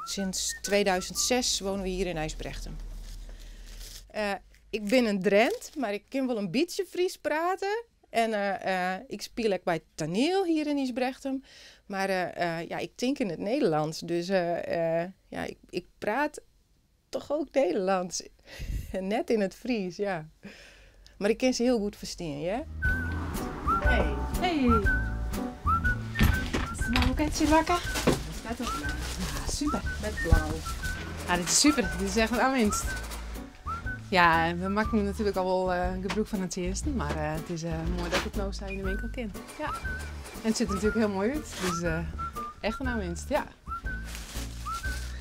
Sinds 2006 wonen we hier in IJsbrechtum. Ik bin in Drent, mar ik kin wol in bytsje Frysk prate. En ik spylje ek by toaniel hjir yn Ysbrechtum. Mar ja, ik tink yn it Nederlânsk. Dus ja, ik praat toch ook Nederlands. En net yn it Frysk, ja. Mar ik kin se hiel goed ferstean, hear. Hey. Hey. Is der in boketsje makke? Dat staat op. Ja, super. Met blau. Ja, dit is super. Dit is echt in oanwinst. Ja, we makken natuerlik al wol gebrûk fan de tsjinsten, mar it is moai dat it no sa yn de winkel kin. Ja. En it sjocht der natuerlik hiel moai út, dus echt in oanwinst, ja.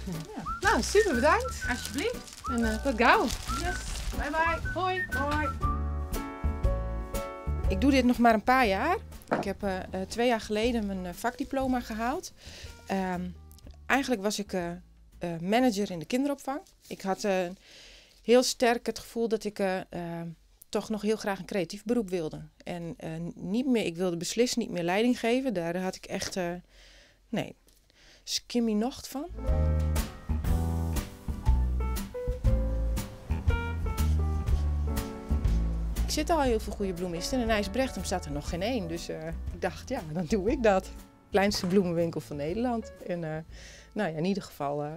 Ja. No, super bedankt. Alsjeblieft. En tot gau. Yes. Bye bye. Hoi. Hoi. Ik doe dit nog maar een paar jaar. Ik heb 2 jaar geleden mijn vakdiploma gehaald. Eigenlijk was ik manager in de kinderopvang. Ik had heel sterk het gevoel dat ik toch nog heel graag een creatief beroep wilde. En niet meer, ik wilde beslist niet meer leiding geven. Daar had ik echt, nee, skimmy nocht fan. Ik zit al heel veel goede bloemisten en in IJsbrechtum staat er nog geen één. Dus ik dacht, ja, dan doe ik dat. Kleinste bloemenwinkel van Nederland. En in ieder geval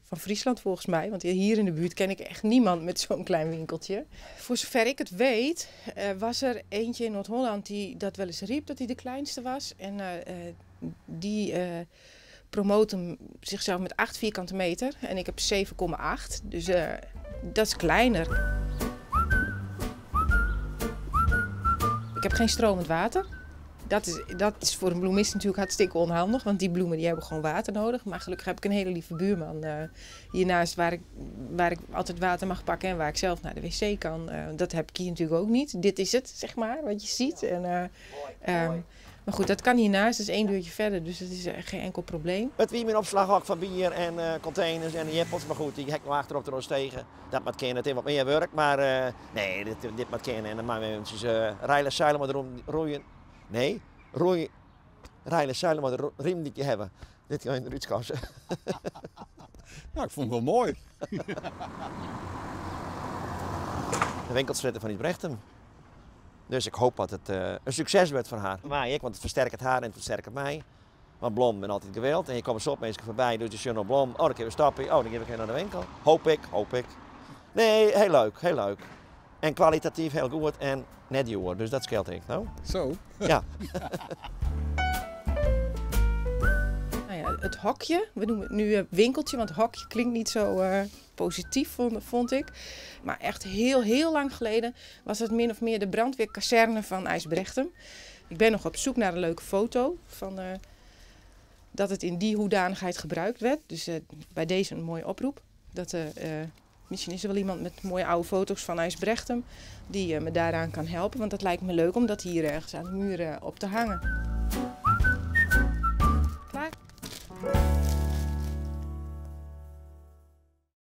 van Friesland volgens mij. Want hier in de buurt ken ik echt niemand met zo'n klein winkeltje. Voor zover ik het weet, was er eentje in Noord-Holland die dat wel eens riep dat hij de kleinste was. En die promoot hem zichzelf met 8 vierkante meter. En ik heb 7,8. Dus dat is kleiner. Ik heb geen stromend water. Dat is voor een bloemist natuurlijk hartstikke onhandig, want die bloemen die hebben gewoon water nodig. Maar gelukkig heb ik een hele lieve buurman hiernaast waar ik altijd water mag pakken en waar ik zelf naar de wc kan. Dat heb ik hier natuurlijk ook niet. Dit is het, wat je ziet. Maar goed, dat kan hiernaast, dat is 1 deurtje verder, dus dat is geen enkel probleem. Het wie mijn opslag ook van bier en containers en jippels, maar goed, die hek nog achterop er ons tegen. Dat moet kennen, het is wat meer werk, maar nee, dit moet kennen. En dan maken we eventjes rijlen, zeilen, maar erom roeien. Nee, roeien, rijlen, zeilen, maar de riem die je hebben. Dit kan je in de ruitskassen. Nou, ik vond het wel mooi. De winkelstraat van Ysbrechtum. Dus ik hoop dat het een succes wordt voor haar. Maar ik, want het versterkt haar en het versterkt mij. Want blom ben altijd gewild. En je komt zo mensen voorbij, doet de Journal Blom. Oh, dan geef ik een stapje. Oh, dan geef ik haar naar de winkel. Hoop ik, hoop ik. Nee, heel leuk, heel leuk. En kwalitatief heel goed en net duur, dus dat scheelt ik, nou. Zo. Ja. Het hokje, we noemen het nu winkeltje, want hokje klinkt niet zo positief, vond ik. Maar echt heel, heel lang geleden was het min of meer de brandweerkazerne van IJsbrechtum. Ik ben nog op zoek naar een leuke foto van dat het in die hoedanigheid gebruikt werd. Dus bij deze een mooie oproep. Dat misschien is er wel iemand met mooie oude foto's van IJsbrechtum die me daaraan kan helpen. Want dat lijkt me leuk om dat hier ergens aan de muur op te hangen.